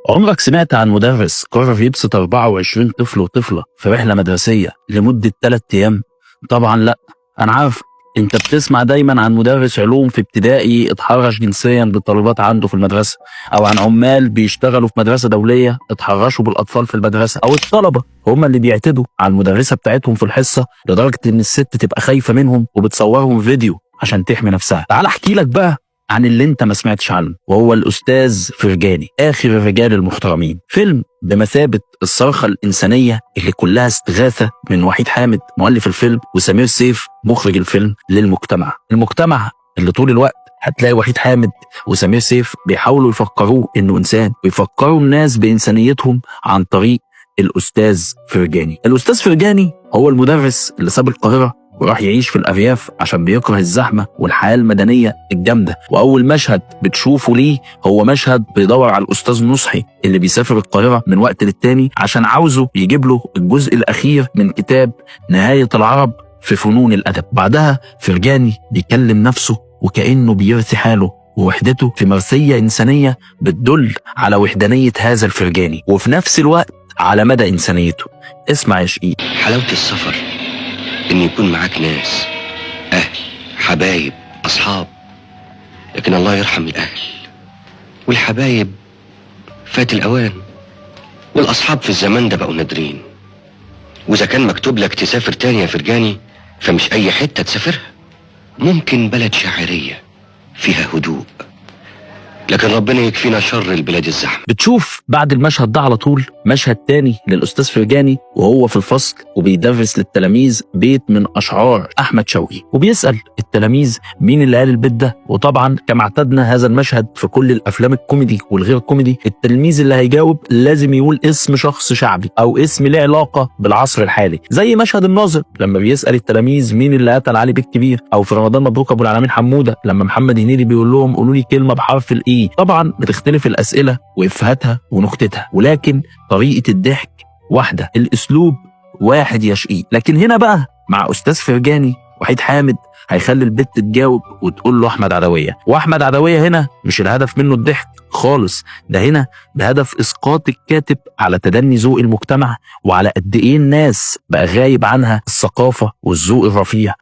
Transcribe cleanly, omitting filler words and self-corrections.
عمرك سمعت عن مدرس قرر يبسط 24 طفل وطفلة في رحلة مدرسية لمدة 3 أيام؟ طبعا لا. أنا عارف أنت بتسمع دايما عن مدرس علوم في ابتدائي اتحرش جنسيا بالطالبات عنده في المدرسة، أو عن عمال بيشتغلوا في مدرسة دولية اتحرشوا بالأطفال في المدرسة، أو الطلبة هم اللي بيعتدوا على المدرسة بتاعتهم في الحصة لدرجة إن الست تبقى خايفة منهم وبتصورهم فيديو عشان تحمي نفسها. تعال أحكي لك بقى عن اللي انت ما سمعتش عنه، وهو الأستاذ فرجاني، آخر الرجال المحترمين. فيلم بمثابة الصرخة الإنسانية اللي كلها استغاثة من وحيد حامد مؤلف الفيلم وسمير سيف مخرج الفيلم للمجتمع. المجتمع اللي طول الوقت هتلاقي وحيد حامد وسمير سيف بيحاولوا يفكروه إنه إنسان، ويفكروا الناس بإنسانيتهم عن طريق الأستاذ فرجاني. الأستاذ فرجاني هو المدرس اللي ساب القاهرة وراح يعيش في الأرياف عشان بيكره الزحمة والحياة المدنية الجامدة. وأول مشهد بتشوفه ليه هو مشهد بيدور على الأستاذ نصحي اللي بيسافر القاهرة من وقت للتاني عشان عاوزه يجيب له الجزء الأخير من كتاب نهاية العرب في فنون الأدب. بعدها فرجاني بيكلم نفسه وكأنه بيرثي حاله ووحدته في مرثية إنسانية بتدل على وحدانية هذا الفرجاني، وفي نفس الوقت على مدى إنسانيته. اسمع يا شقيق. حلاوة السفر إن يكون معاك ناس، أهل، حبايب، أصحاب. لكن الله يرحم الأهل والحبايب، فات الأوان، والأصحاب في الزمان ده بقوا نادرين. وإذا كان مكتوب لك تسافر تاني يا فرجاني، فمش أي حتة تسافرها. ممكن بلد شاعرية فيها هدوء، لكن ربنا يكفينا شر البلاد الزحمة. بتشوف بعد المشهد ده على طول مشهد تاني للأستاذ فرجاني وهو في الفصل وبيدرس للتلاميذ بيت من أشعار أحمد شوقي، وبيسأل التلاميذ مين اللي قال البيت ده. وطبعا كما اعتدنا هذا المشهد في كل الأفلام الكوميدي والغير كوميدي، التلميذ اللي هيجاوب لازم يقول اسم شخص شعبي أو اسم له علاقة بالعصر الحالي، زي مشهد الناظر لما بيسأل التلاميذ مين اللي قتل علي بيه الكبير، أو في رمضان مبروك أبو العالمين حمودة لما محمد هنيدي بيقول لهم قولوا لي كلمة بحرف الإيه. طبعا بتختلف الأسئلة وإفهاتها ونكتتها، ولكن طريقة الضحك واحدة، الأسلوب واحد يا شقيق. لكن هنا بقى مع أستاذ فرجاني وحيد حامد هيخلي البت تجاوب وتقول له أحمد عدوية. وأحمد عدوية هنا مش الهدف منه الضحك خالص، ده هنا بهدف إسقاط الكاتب على تدني ذوق المجتمع وعلى قد إيه الناس بقى غايب عنها الثقافة والذوق الرفيع.